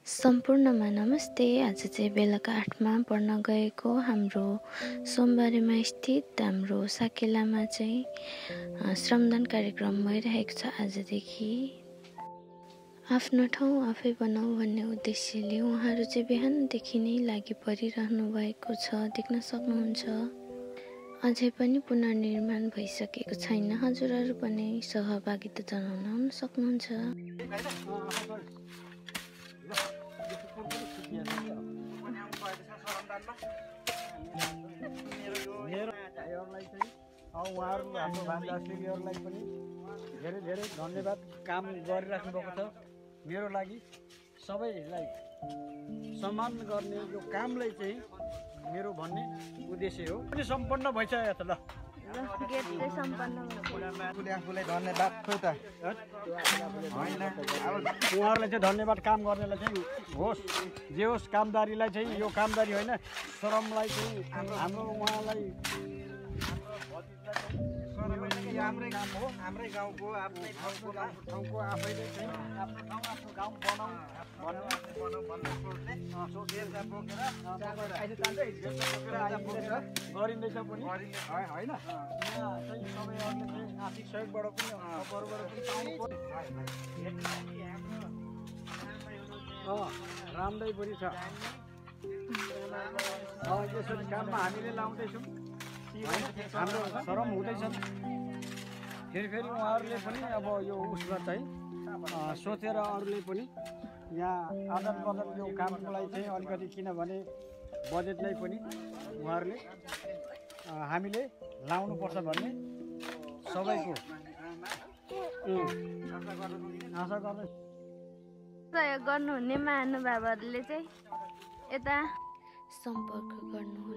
सम्पूर्णमा नमस्ते। आज चाहिँ बेलुका 8मा पढ्न गएको हाम्रो सोमबारेमा स्थित हाम्रो साकेलामा चाहिँ श्रमदान कार्यक्रम भइरहेको छ। आजदेखि आफ्नो ठाउँ आफै बनाऊ भन्ने उद्देश्यले उहाँहरू चाहिँ बिहानदेखि नै लागि परिरहनु भएको छ, देख्न सक्नुहुन्छ। अझै पनि पुनर्निर्माण भइसकेको छैन। हजुरहरू पनि सहभागिता जनाउन सक्नुहुन्छ। उहाँहरू हाम्रो भान्दासीहरूलाई पनि धेरै धेरै धन्यवाद। काम गरिराख्नु भएको छ। मेरो लागि सबैलाई सम्मान गर्ने यो कामलाई चाहिँ मेरो भन्ने उद्देश्य हो। पनि सम्पन्न भइसक्यो त ल गेट चाहिँ सम्पन्न आफूले आफूलाई धन्यवाद खै त होइन। अब उहाँहरूलाई चाहिँ धन्यवाद काम गर्नेलाई चाहिँ होस् जे होस्, कामदारीलाई चाहिँ यो कामदारी होइन, श्रमलाई चाहिँ हाम्रो उहाँलाई हाम्रै काम हो, हाम्रै गाउँको आफ्नै ठाउँको आफैले चाहिँ आफ्नो ठाउँ आफ्नो गाउँ बनाऊ भन्ने सोचेर गरिँदैछ पनि होइन। यहाँ चाहिँ सबैहरूले चाहिँ आर्थिक सहयोगबाट पनि खबरबाट पनि पाउनु राम्रै पनि छ। यसरी काममा हामीले लाउँदैछौँ, हाम्रो श्रम हुँदैछ। फेरि उहाँहरूले पनि अब यो उसमा चाहिँ सोचेर अरूले पनि यहाँ आदान प्रदान यो कामको लागि चाहिँ अलिकति, किनभने बजेटलाई पनि उहाँहरूले हामीले लाउनुपर्छ भन्ने सबैको आशा गर्दै सहयोग गर्नुहुने महानुभावहरूले चाहिँ यता सम्पर्क गर्नुहोला।